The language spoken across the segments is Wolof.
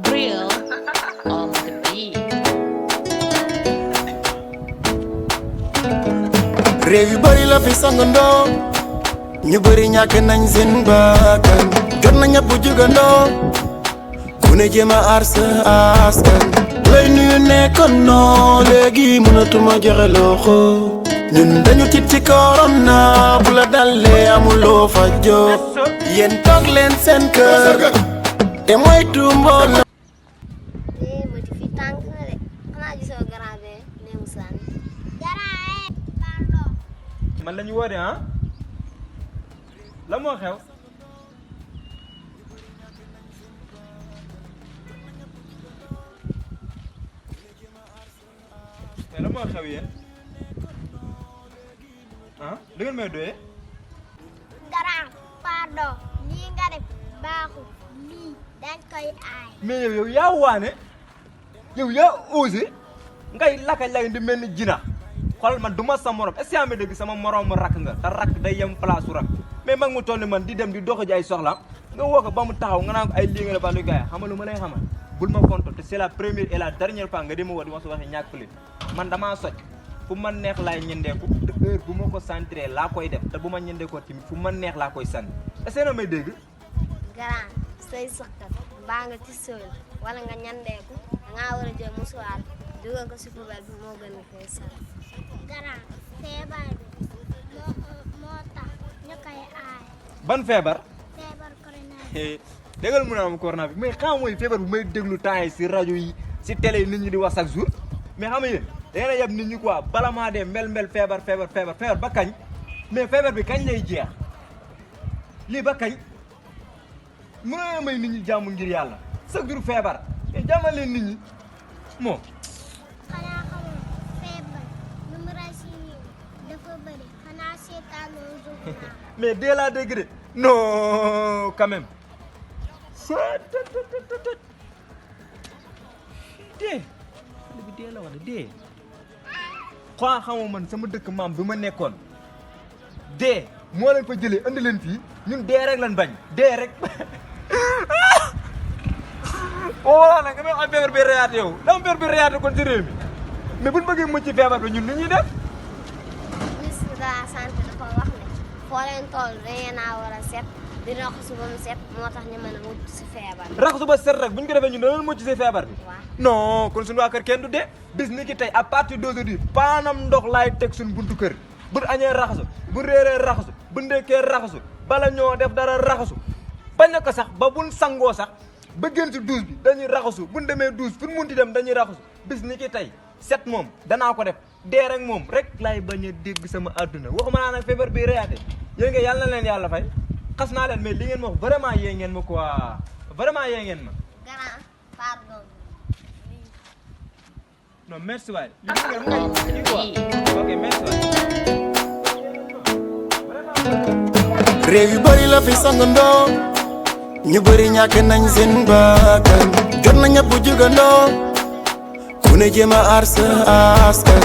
thrill of the beat. réew yu bari la fi sangandoo ñu bari ñàkk nañ seen bakkan jot na ñëpp jugandoo ku ne jéem a aar sa askan lay nuyu nekkoon noo léegi mënatuma joxe loxo ñun dañu tiit ci corona bu la dalee amuloo fa jóg yéen toog leen seen kër te moytu mbooloo. bëti fi tànk na de xanaa gisoo grand bi néew sànni. grand pardon. man la ñu woo de ah la moo xew. mais la moo xew yéen ah da ngeen may doyee. grand pardon lii nga def baaxul lii dañ koy aay. mais yow yaa waane yow yaa osé ngay laka-lay di mel ni jina xoolal man du ma sa morom est-ce que yaa ma dégg sama morom rakk nga te rakk day yem place su rakk mais mag mu toll ni man di dem di dox ji ay soxlaam nga woo ko ba mu taxaw nga naan ko ay lii nga defa lu gars yi xamal lu ma lay xamal bul ma konto te c'est la première et la dernière fois nga di ma woo di ma su waxee ñàkk fële man damaa soj fu ma neex laay ñendeeku te heure bu ma ko centré laa koy def te bu ma ñendeekoo tamit fu ma neex laa koy sànni est-ce que na may dégg. grand say sëkkat mbaa nga ci sooy wala nga ñandeeku dangaa war a jël musuwaar dugal ko si poubelle bi moo gën a koy sànni. grand feebar bi moo tax ñu koy aay. ban feebar. feebar corona. déggal mu naa ma corona bi mais xam mooy feebar bu may déglu temps yi si rajo yi si télé yi nit ñi di wax chaque jour mais xam nga yéen da ngeen a yab nit ñi quoi bala maa dee mel feebar ba kañ mais feebar bi kañ lay jeex lii ba kañ mënoo may nit ñi jàmm ngir yàlla chaque jour feebar mais jàmmal leen nit ñi moo. xanaa xamul feebar lu mu rey si ñun dafa bëri xanaa seetaanoo journal. mais dee laa dégg de non quand même dee xale bi dee la wala dee xanaa xamoo man sama dëkk maam bi ma nekkoon dee moo leen fa jëlee andi leen fii ñun dee rek lan bañ dee rek wala nag nga may am feebar bi reyaate yow dama feebar bi reyaate kon ci réew mi mais buñ bëggee mucc ci feebar bi ñun ni ñuy def. ministre de la santé dafa wax ne foo leen toll dangeen a war a set di raxasu ba mu set moo tax ñu mën a mucc si feebar bi. raxasu ba set rek bu ñu ko defee ñun danañ mucc ci feebar bi. waaw non kon suñu waa kër kenn du dee bis ni ki tey à partir d'aujourd'hui paanam ndox laay teg suñu buntu kër bu añee raxasu bu réeree raxasu bu ndekkee raxasu bala ñoo def dara raxasu bañ na ko sax ba buñ sangoo sax ba génn si douche bi dañuy raxasu buñ demee douche fu ñu munti dem dañuy raxasu bis ni ki tey set moom danaa ko def dee rek moom rek laay bañ a dégg sama àdduna waxuma naa nag feebar bi reyaate yéen nga yàlla na leen yàlla fay xas naa leen mais li ngeen ma wax vraiment yee ngeen ma quoi vraiment yee ngeen ma. grand pardon. non merci waay. ok merci waay. réew yu bari la fi sangandoo ñu bari ñàkk nañ seen bakkan jot na ñëpp jugandoo ku ne jéem a aar sa askan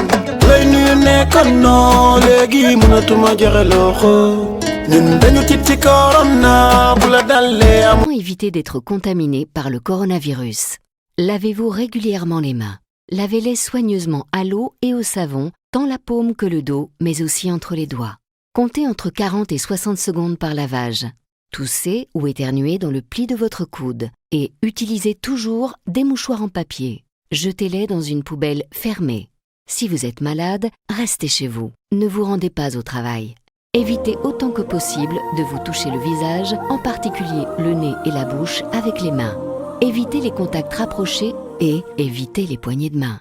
lay nuyu nekkoon noo léegi mënatuma joxe loxo ñun dañu tiit ci corona bu la dalee am. Comment éviter d'être contaminé par le coronavirus? Lavez-vous régulièrement les mains. Lavez-les soigneusement à l'eau et au savon, tant la paume que le dos, mais aussi entre les doigts. Comptez entre 40 et 60 secondes par lavage. Toussez ou éternuez dans le pli de votre coude et utilisez toujours des mouchoirs en papier. Jetez-les dans une poubelle fermée. Si vous êtes malade, restez chez vous. Ne vous rendez pas au travail. Évitez autant que possible de vous toucher le visage, en particulier le nez et la bouche avec les mains. Évitez les contacts rapprochés et évitez les poignées de main.